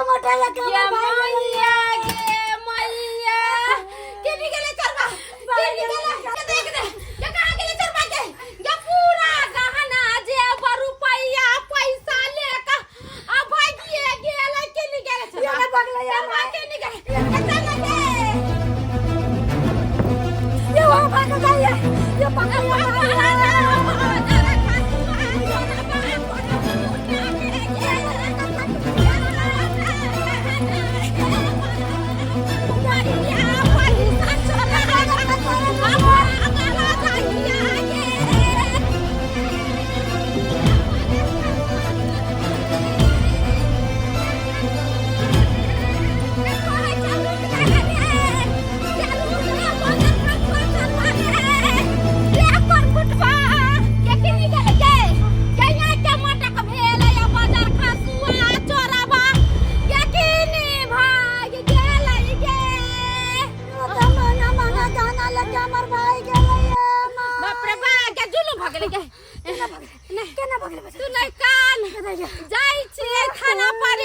मोटा लगा ये मैया गे मैया के निकले चरवा के निकले के देख दे ये कहां गेले चरवा के ये पूरा गहना जेवर रुपैया पैसा लेके आ भागिए गेले के निकले चरवा ये बगले ये चरवा के निकले ये चल गे ये वो भाग गई ये पकड़ महंगा महंगा गहना लेके हमर भाई गेलै ये माँ। बाप रे बा के जुलुम भऽ गेलै गे केना भगलै बच्चा? तू नहि कान जाइ छियै थाना पर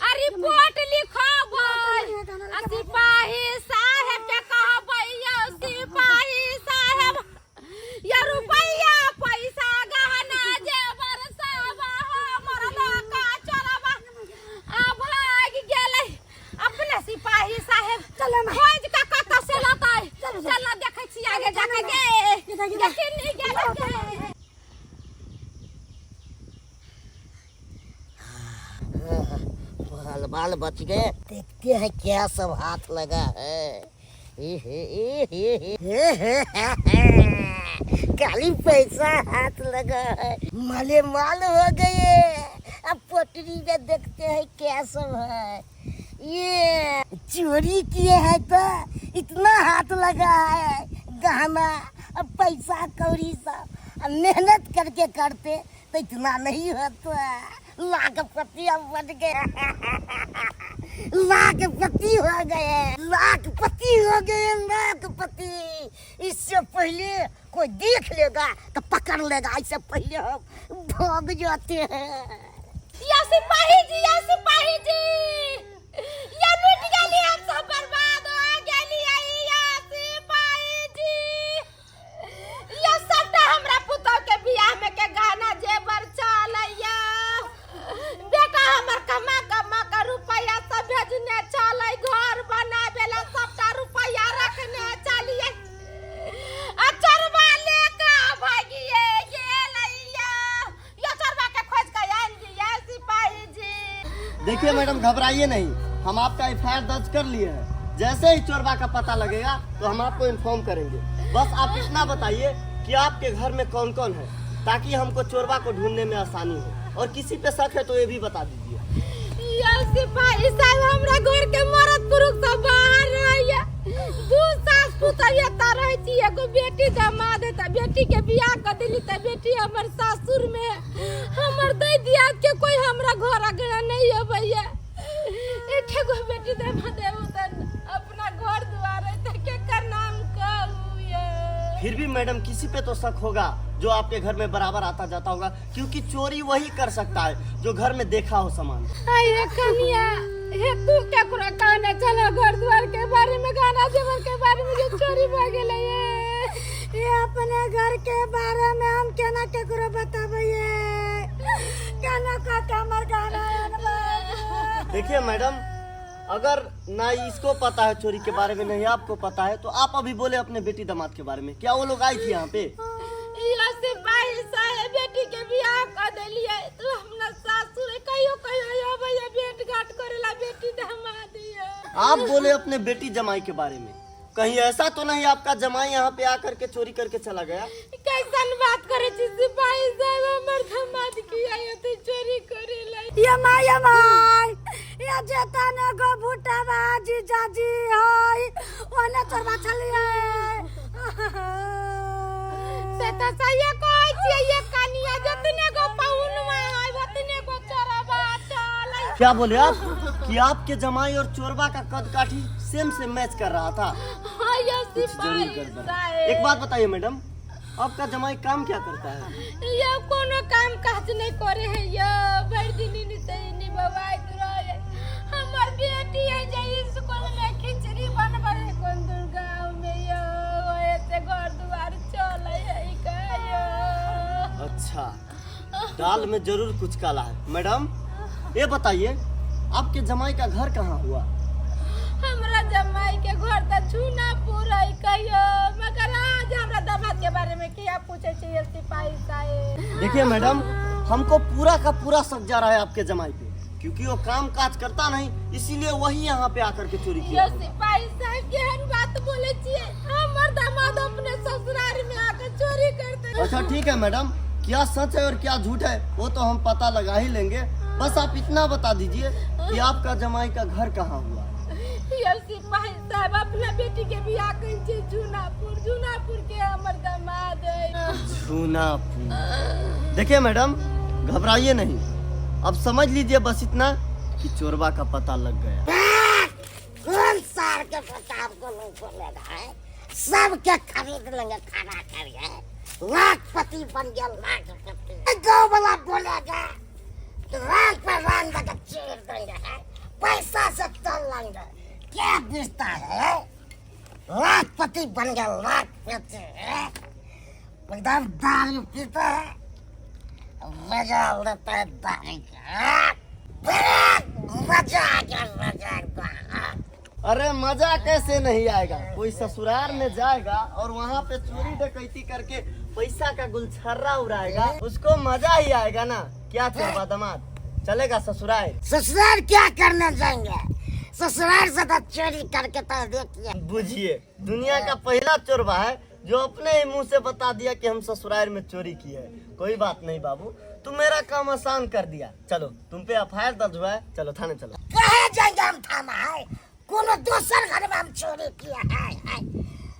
आ रिपोर्ट लिखबै आ सिपाही साहेब के कहबै यौ सिपाही साहेब या रुपैया पैसा गहना जेवर सब हमर लऽ चोरबा आ भागि गेलै अपने सिपाही साहेब चलो माँ। खोज के कतऽ से लतै चलो, चलो। चल देखै छी आगे जाके गे गिरा, गिरा। देखी नहि गेलै गे। बाल बाल बच गए। देखते हैं क्या सब हाथ लगा है। ए हे ए हे हे हे हे हे। खाली पैसा हाथ लगा है, माले माल हो गए। अब पटरी में देखते हैं क्या सब है। ये चोरी किए हैं तो इतना हाथ लगा है गहना अब पैसा कौड़ी सब। अब मेहनत करके करते तो इतना नहीं होता। लाखपति अब बन गए, लाखपति हो गए, लाखपति हो गए, लाखपति। इससे पहले कोई देख लेगा तो पकड़ लेगा, इससे पहले हम भाग जाते हैं। या सिपाही जी, या सिपाही जी, या लूट गेली, हम सब बर्बाद हो गेली। या सिपाही जी, या सबटा हमरा पुतोह के बियाह में के गहना जेवर चलैया। बेटा हमर कमा कमा के रुपैया सब भेजने चलै, घर बनाबे ला सबटा रुपैया रखने चलिए, आ चोरबा लेके भागिए गेलैया। यो चोरबा के खोज के आनि दिया सिपाही जी। देखिए मैडम, घबराइए नहीं, हम आपका एफआईआर दर्ज कर लिए हैं। जैसे ही चोरबा का पता लगेगा तो हम आपको इन्फॉर्म करेंगे। बस आप इतना बताइए कि आपके घर में कौन कौन है, ताकि हमको चोरबा को ढूंढने में आसानी हो। और किसी पे शक है तो ये भी बता दीजिए। या सिपाही साहब, हमरा घर के मरद पुरुष सब बाहर रहैया, दू सास पुतहु एतऽ रहै छी, एगो बेटी दामाद है, तऽ बेटी के बियाह कऽ देली तऽ बेटी हमर सासुर में। हमर दै दियाद के कोई हमरा घर अंगना नहीं अबैया। एके गो बेटी दामाद है, तऽ अपना घर दुआर है, तऽ केकर नाम कहू ये? फिर भी मैडम, किसी पे तो शक होगा जो आपके घर में बराबर आता जाता होगा, क्योंकि चोरी वही कर सकता है जो घर में देखा हो सामान। अरे कनिया, हे तू केकरो कहने चलो घर द्वार के बारे में, गहना जेवर के बारे में जो चोरी भऽ गेलै ये? ये अपने घर के बारे में हम केना केकरो बताबैये? केना कह के हमर गहना आनबै? देखिए मैडम, अगर ना इसको पता है चोरी के बारे में, नहीं आपको पता है, तो आप अभी बोले अपने बेटी दामाद के बारे में। क्या वो लोग आई थी यहाँ पे? या सिपाही साहेब, बेटी के बियाह कऽ देलियै तो हमरा सासुर कहियो कहियो अबैया भेंट घाट करेला बेटी दामाद ये। आप बोले अपने बेटी जमाई के बारे में, कहीं ऐसा तो नहीं आपका जमाई यहाँ पे आकर के चोरी करके चला गया? कैसन बात करे छी सिपाही साहब, हमर दामाद किया ये तो चोरी करेला? ये माय, ये माय, ये जेता ने गो भुटावा जीजाजी हय ओने चोरबा छलिए। से तऽ सहिए कहै छियै ये कनिया, जतने गो पहुनवा है ओतने गो चोरबा चलै। क्या बोले आप कि आपके जमाई और चोरबा का कद काठी सेम सेम मैच कर रहा था? हाँ ये कुछ जरूर सिपाही गड़बड़ है। साहेब। एक बात बताइए मैडम, आपका जमाई काम क्या करता है? ये कोनो काम काज नहीं करे है, ये भरि दिन इनी से इनी बवाइत रहे। दाल में जरूर कुछ काला है। मैडम ये बताइए, आपके जमाई का घर कहाँ हुआ? हमरा जमाई के घर त चूनापुर है कहियो, मगर आज हमरा दामाद के बारे में किया पूछे छियै सिपाही साहेब? देखिए मैडम, हमको पूरा का पूरा शक जा रहा है आपके जमाई पे, क्योंकि वो काम काज करता नहीं, इसीलिए वही यहाँ पे आकर के चोरी किया। यो सिपाही साहब, केहन बात बोले छियै? हमर दामाद अपने ससुराल में आकर चोरी करते? अच्छा ठीक है मैडम, क्या सच है और क्या झूठ है वो तो हम पता लगा ही लेंगे। बस आप इतना बता दीजिए कि आपका जमाई का घर कहाँ हुआ? यो सिपाही साहब, अपना बेटी के बियाह कइल छै जूनापुर, जूनापुर के हमर दामाद है। जूनापुर। देखिए मैडम, घबराइए नहीं, अब समझ लीजिए बस इतना कि चोरबा का पता लग गया। कौन सार के पता हमको नहीं बोलेगा है, सबके खरीद लेंगे, खाना करिए, लाखपति बन गया, लाखपति। गाँव वाला बोलेगा तो रंग पर रंग लगा चीर देंगे है, पैसा से चल लेंगे। क्या दिखता है, लाखपति बन गया, लाखपति है। एकदम दारू पीता है, मजा लेता है दारू का, बड़ा मजा आ गया, मजा आ गया। अरे मजा कैसे नहीं आएगा, कोई ससुराल में जाएगा और वहाँ पे चोरी डकैती करके पैसा का गुलछर्रा उड़ाएगा, उसको मजा ही आएगा ना। क्या चोरबा दामाद चलेगा ससुराल? ससुराल क्या करने जाएंगे, ससुराल से तो चोरी करके तो देखिए। बुझिए, दुनिया का पहला चोरबा है जो अपने ही मुंह से बता दिया कि हम ससुराल में चोरी की है। कोई बात नहीं बाबू, तुम मेरा काम आसान कर दिया। चलो तुम पे एफआईआर दर्ज हुआ है, चलो थाने चलो। कहाँ जाएंगे हम थाना है, कोनो दोसर घर में हम चोरी किया है, है।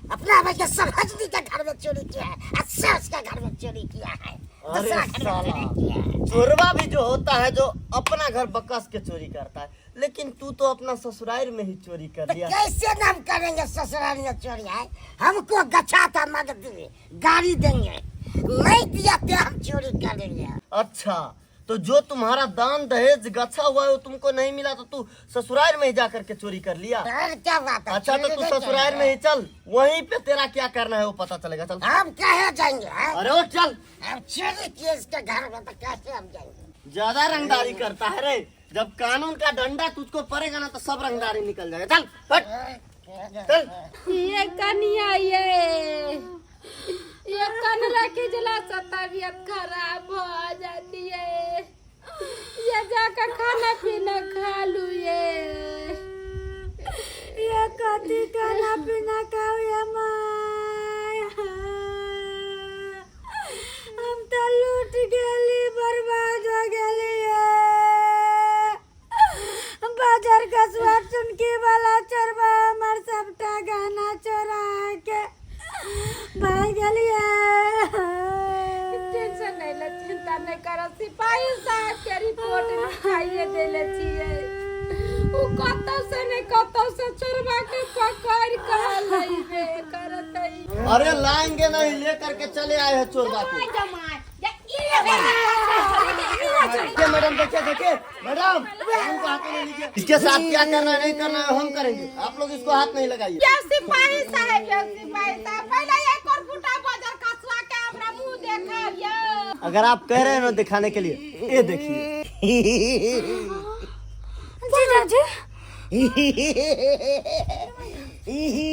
अपना भाई के सरहजनी के घर में चोरी किया है, और सास के घर में चोरी किया है, अरे दूसरा घर में साला। चोरी किया है। चोरबा भी जो होता है जो अपना घर बकस के चोरी करता है, लेकिन तू तो अपना ससुराल में ही चोरी कर तो लिया। कैसे नाम करेंगे ससुराल में चोरी है? हमको गछा था मगदी गाड़ी देंगे, नहीं दिया तो हम चोरी करेंगे। अच्छा, तो जो तुम्हारा दान दहेज गछा हुआ है वो तुमको नहीं मिला तो तू ससुराल में ही जा करके चोरी कर लिया। और क्या बात है? अच्छा तो चोरी तू नहीं ससुराल करेंगे। में ही चल, वहीं पे तेरा क्या करना है वो पता चलेगा। चल। हम कहे जाएंगे हैं? अरे वो चल। हम चोरी किए इसके घर में तो कैसे हम जाएंगे? ज्यादा रंगदारी करता है रे, जब कानून का डंडा तुझको पड़ेगा ना तो सब रंगदारी निकल जाएगा। चल हट चल। ये कनिया ये कनरा के जला से तबीयत खराब हो जाती है, ये जाकर खाना पीना खा लू। ये कथी खाना पीना खाओ ये माय, हम तो लूट गेली, बर्बाद हो गेली। बाजार कसबा चुनकी वाला चोरबा हमर सबटा गहना चोरा के भाग गेलिए। टेंशन नहीं ले, चिंता नहीं करो, सिपाही साहब के रिपोर्ट लिखाइए देले छियै, उ कतौ से नहीं कतौ से चोरबा के पकड़ के लइबे करतै। अरे लाएंगे नहीं, लेकर के चले आए हैं चोरबा को। देखिए मैडम, देखिए देखिए मैडम, इनको हाथ में लीजिए। इसके साथ क्या करना है नहीं करना है हम करेंगे, आप लोग इसको हाथ नहीं लगाइए। यो सिपाही साहब, यो सिपाही साहब, पहले एक और फुटा बाजार कसवा के हमरा मुंह देखा यो। अगर आप कह रहे हैं ना दिखाने के लिए, ये देखिए। जीजाजी।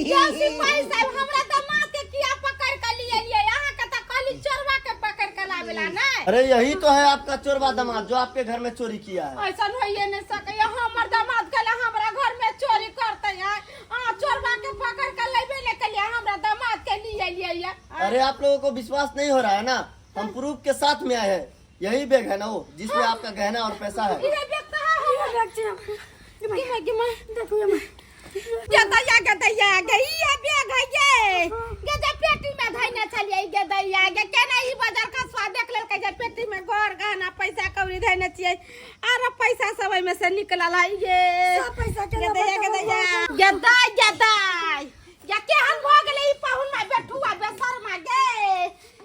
यो सिपाही साहब, हमरा दामाद के किया पकड़ के लिए लिए? यहाँ के तो कहली चोरवा के पकड़ के लावेला ना। अरे यही तो है आपका चोरबा दामाद जो आपके घर में चोरी किया है। ऐसा होइए नहीं सके, हमर दामाद के हमरा घर में चोरी करते हैं, आ चोरवा के पकड़ के लेबे ले के लिए हमरा दामाद के लिए लिए। अरे आप लोगों को विश्वास नहीं हो रहा है ना, हम प्रूफ के साथ में आए हैं। यही बैग है ना वो जिसमें आपका गहना और पैसा है। ये बैग तो है ये बैग छै। गिमा गिमा देखू ये माय। गदैया गदैया गे, ये बैग है ये गे, जे पेटी में धइने छलियै गदैया गे, केना ई बाजार का स्वाद देख लेलकै जे पेटी में घर गहना पैसा कौड़ी धइने छियै, आरो पैसा सब ओहिमे से निकलल है ये। सब पैसा केना गदैया बचाउ? गदैया गदाय गदाय गे, केहन भऽ गेलै ई पाहुन बेठुआ बेशर्मा गे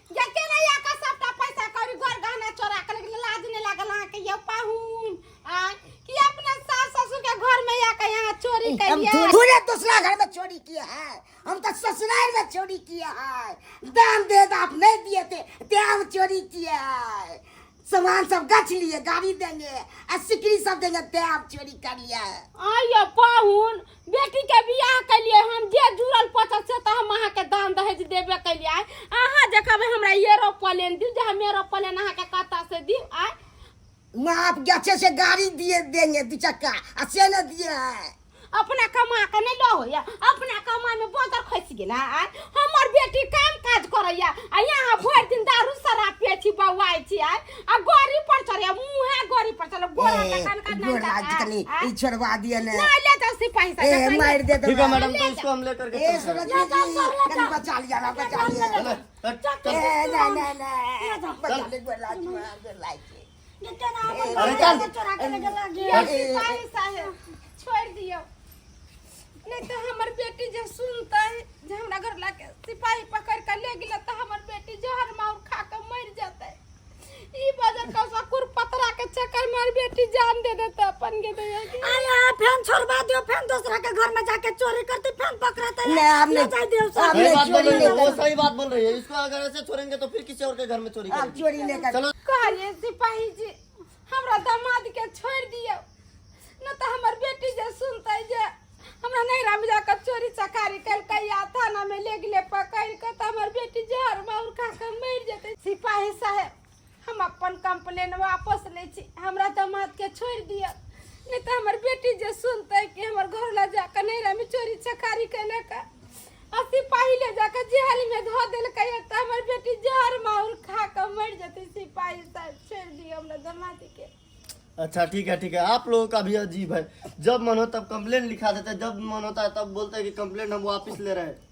गे, केना या का सबटा पैसा कौड़ी घर गहना चोरा के लेकिन लाज नहि लागल अहाँके यौ पाहुन? आँय कि अपना सास ससुर के घर में आके यहाँ चोरी हम करिए? थोड़े दूसरा घर में चोरी किया है, हम तो ससुराल में चोरी किया है। दान दे आप नहीं दिए थे, ते हम चोरी किया है। सामान सब गछ लिए, गाड़ी देंगे आ सिकरी सब देंगे, ते आप चोरी करिए। आइयो पाहुन, बेटी के बियाह केलिए हम, जे जुड़ल पचल से तऽ हम अहाँके दान दहेज देबे केलिए। अहाँ जे कहबै हमरा एरोप्लेन दिउ, जे हम एरोप्लेन अहाँके कतऽ से दिउ? आय माँ आप गछे से गाड़ी दिए देंगे दू चक्का, आ से न दिए है। अपना कमा के नहीं लो होइया, अपना कमा में बदर खसि गेल है। हमर बेटी काम काज करैया आ यहाँ भरि दिन दारू शराब पियै छी, बौआइ छी। आय आ गाड़ी पर चढ़ैया, मुँहे गाड़ी पर चढ़ गोरा ए, तखन का गोर लाग कनी ई छोड़वा दिए ने। नहीं ले जाओ सिपाही ए साहब। मार दे। ठीक है मैडम, तो इसको हम लेकर के ए चलते हैं। सूरज जी, कनी बचा लिया ना, बचा लिया। चलो, हट, चल। ए नहीं नहीं नहीं, बचा ले, गोर लाग, गोर लाग। अरे चल। चोरा के लगे लागे। यौ सिपाही साहेब, छोड़ि दियौ, नहीं तऽ हमर बेटी जे सुनतै जे हमरा घर लाके सिपाही पकड़ के ले गेलै, तऽ हमर बेटी जहर माउर खा के मरि जेतै। ई बजर कौसा कुरपतरा के चक्कर में हमर बेटी जान दे देतै अपन के दैया के। आ यहाँ फेन छोड़वा दियो, फेन दूसरा के घर में जाके चोरी करती, फेन पकड़ते। नहीं, हम ले नहीं- जाए दियो सब। हम सही नहीं बात बोल चोरी रही है, नहीं वो सही बात बोल रही है। इसको अगर ऐसे छोड़ेंगे तो फिर किसी और के घर में चोरी आप करेगी। चोरी नहीं कर। चलो। कहलिए सिपाही जी, हमरा दामाद के छोड़ि दियौ, न तऽ हमर बेटी जे सुनतै जे हमरा नैहरा में जाकर चोरी चकारी केलकै या थाना में ले गेलै पकड़ि कऽ, तऽ हमर बेटी जहर माउर खा कऽ मरि जेतै। सिपाही साहेब, हम अपन कंप्लेन वापस लै छी, हमरा दामाद के छोड़ि दियौ, नहि तऽ हमर बेटी जे सुनतै कि हमर घर लऽ जाकऽ नैहरा में चोरी चकारी केलक आ सिपाही ले जाकऽ जेल में धऽ देलकै, तऽ हमर बेटी जहर माउर खा कऽ मरि जेतै। सिपाही साहेब, छोड़ि दियौ हमरा दामाद के। अच्छा ठीक है, ठीक है। आप लोगों का भी अजीब है, जब मन हो तब कंप्लेंट लिखा देते हैं, जब मन होता है तब बोलते हैं कि कंप्लेंट हम वापस ले रहे हैं।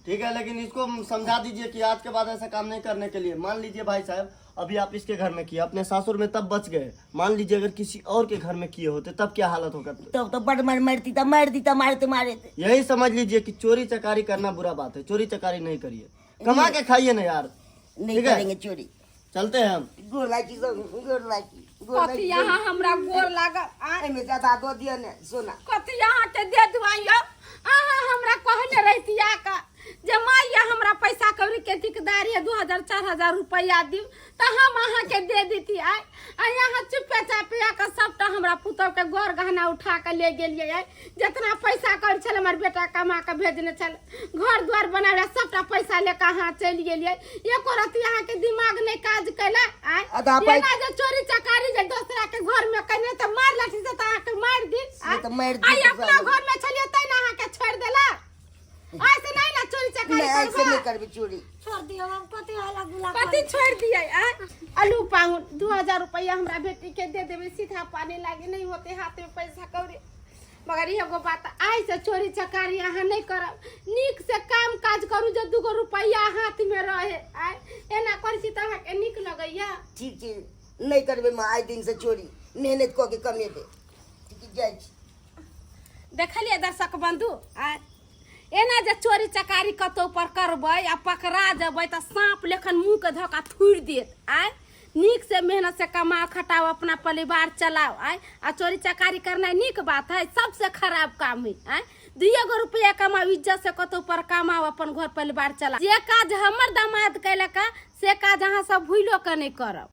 ठीक है, लेकिन इसको समझा दीजिए कि आज के बाद ऐसा काम नहीं करने के लिए। मान लीजिए भाई साहब, अभी आप इसके घर में किए, अपने सासुर में तब बच गए, मान लीजिए अगर किसी और के घर में किए होते तब क्या हालत होगा? तब तो बड़ मार मारती, तब मार दी, तब मारते मारे। यही समझ लीजिए कि चोरी चकारी करना बुरा बात है। चोरी चकारी नहीं करिए, कमा के खाइए ना यार। नहीं ठीक है। करेंगे चोरी। चलते हैं हम। गोर लागी सब, गोर लागी, गोर कथी लागी। यहाँ हमरा गोर लागल आ? एहिमे ज्यादा दऽ दिअ ने सोना। कथी अहाँके दे दुआइयो? अहाँ हमरा कहने रहितिया का जे माइया, हमरा पैसा कौड़ी के दिकदारी है, 2000 4000 रुपया दिउ, तऽ हम अहाँके दे देती। आय आ यहाँ चुपे चापे आके सबटा हमरा पुतोह के गौर गहना उठा के ले गेलियै। आय जितना पैसा कौड़ी छल, हमर बेटा कमा के भेजने छल, घर द्वार बनावे, सबटा पैसा लेके अहाँ चलि गेलियै। एको रत्ती अहाँके दिमाग नहि काज केला। आय आधा पै- एना जे चोरी चकारी जे दोसरा के घर में कने तऽ मार लाठी से तऽ अहाँके मारि दी। से तऽ मारि दी। आइ अपना घर में छलियै तैं ने अहाँके छोड़ि देलक। ऐसे नहीं ना चोरी चकारी नहीं, ऐसे नहीं करबा। करबे चोरी। छोड़ दियो, हम कथी हला गुला? कथी छोड़ि दियै? आ अलू पाहुन, 2000 रुपया हमरा बेटी के दे देबै, सीधा पानी लागे नहीं होते हाथ में पैसा कौड़ी। मगर एगो बात, आइ से चोरी चकारी अहाँ नहीं करब, नीक से काम काज करू जे दूगो रुपया हाथ में रहे। आइ एना करै छी तऽ अहाँके नीक लगैया? ठीक छै, नहीं करबे माँ आइ दिन से चोरी, मेहनत कऽ के कमेबे। ठीक, जाइ छी। देखलियै दर्शक बंधु, आइ एना जे चोरी चकारी कतौ पर करबै आ पकड़ा जेबै तऽ साँप लेखन मुँहके धोखा थुरि देत। आइ नीक से मेहनत से कमाओ खटाओ, अपना परिवार चलाओ। आइ आ चोरी चकारी करनाइ नीक बात है? सबसे खराब काम है। आइ दुइये गो रुपया कमाओ, इज्जत से कतौ पर कमाओ, अपन घर परिवार चलाओ। जे काज हमर दामाद केलक से काज अहाँ सब भूलो के नहीं करब।